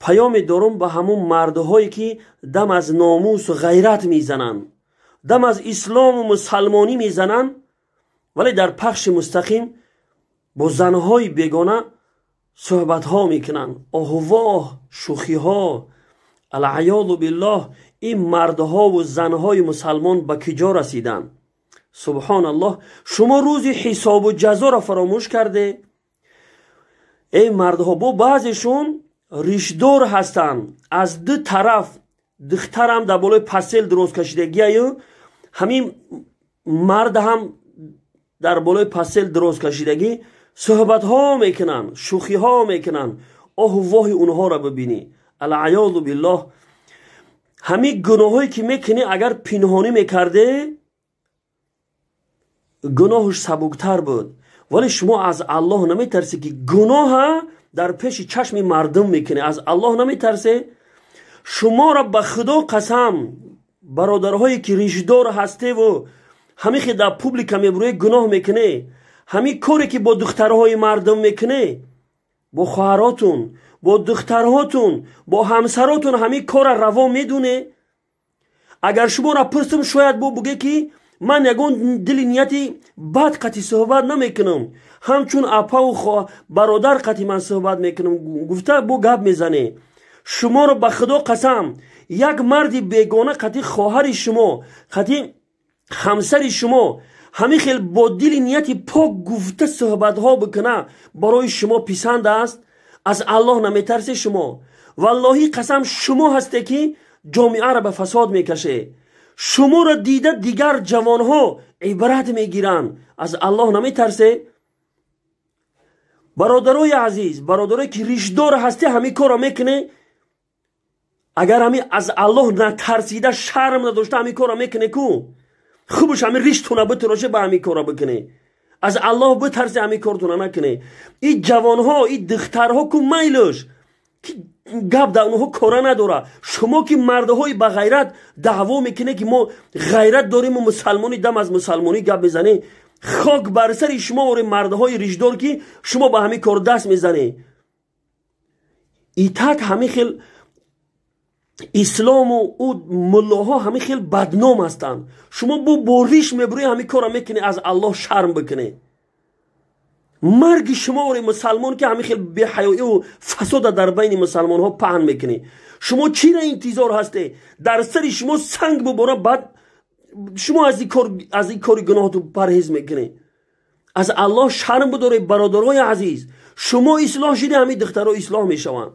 Паёме дорум ба ҳамун мардҳое, ки дам аз номусу ғайрат мезананд, дам аз ислому мусалмонӣ мезананд, вале дар пахши мустақим бо занҳои бегона суҳбатҳо мекунанд, оҳувоҳ, шӯхиҳо. Алъаёзу биллоҳ, ин мардҳову занҳои мусалмон ба киҷо расиданд? Субҳоналлоҳ, шумо рӯзи ҳисобу ҷазоро фаромӯш карде? Эй мардҳо, бо баъзешон ришдор ҳастанд, аз ду тараф духтарам дар болои пасел дуроз кашидагиаю, ҳамин мард ҳам дар болои пасел дуроз кашидагӣ суҳбатҳо мекунанд, шӯхиҳо мекунанд. Оҳу воҳи онҳоро бибинӣ. Алъаёзу биллоҳ, ҳамин гуноҳҳое ки мекунӣ, агар пинҳонӣ мекарде, гуноҳш сабуктар буд, вале шумо аз Аллоҳ наметарсе, ки гуноҳа дар пеши чашми мардум мекунӣ. Аз Аллоҳ наметарсе? Шуморо ба Худо қасам, бародарҳое ки ришдор ҳастеву ҳамин хел дар публика мебурӯе, гуноҳ мекунӣ, ҳамин коре ки бо духтарҳои мардум мекунӣ, бо хоҳаротун, бо духтарҳотун, бо ҳамсаротун, ҳамин корра раво медуне? Агар шуморо пурсам, шояд бо буге, ки ман ягон дили нияти бад қати суҳбат намекунам, ҳамчун апаву бародар қати ман суҳбат мекунам, гуфта бо гап мезане. Шуморо ба Худо қасам, як марди бегона қати хоҳари шумо, қати ҳамсари шумо ҳамин хел бо дили нияти пок гуфта суҳбатҳо бикуна, барои шумо писанд аст? Аз Аллоҳ наметарсе шумо? Валлоҳӣ қасам, шумо ҳасте, ки ҷомеаро ба фасод мекаше. Шуморо дида дигар ҷавонҳо ибрат мегиранд. Аз Аллоҳ наметарсе? Бародарои азиз, бародарое ки ришдор ҳасте, ҳамин корро мекуне, агар ҳамин аз Аллоҳ натарсида, шарм надошта ҳамин корро мекуне ку, хубш ҳамин риштуна битироше, ба ҳамин корро бикуне. Аз Аллоҳ битарсе, ҳамин кортуна накуне. И ҷавонҳо, и духтарҳо ку майлш, ки гап дар онҳо кора надора. Шумо ки мардҳои ба ғайрат даъво мекунед, ки мо ғайрат дориму мусалмонӣ, дам аз мусалмонӣ гап мезанем, хок бар сари шумо ори, мардҳои ришдор, ки шумо ба ҳамин кор даст мезанед. Итак, ҳамин хел ислому ӯ муллоҳо ҳамин хел бадном ҳастанд. Шумо бо риш мебурӣ, ҳамин корро мекунед, аз Аллоҳ шарм бикунед. Марги шумо ори, мусалмон, ки ҳамин хел беҳаёиву фасода дар байни мусалмонҳо паҳн мекунед. Шумо чира интизор ҳасте? Дар сари шумо санг бубора, баъд шумо аз ин кори гуноҳту парҳез мекунед. Аз Аллоҳ шарм бидоред, бародарои азиз. Шумо ислоҳ шиде, ҳамин духтаро ислоҳ мешаванд.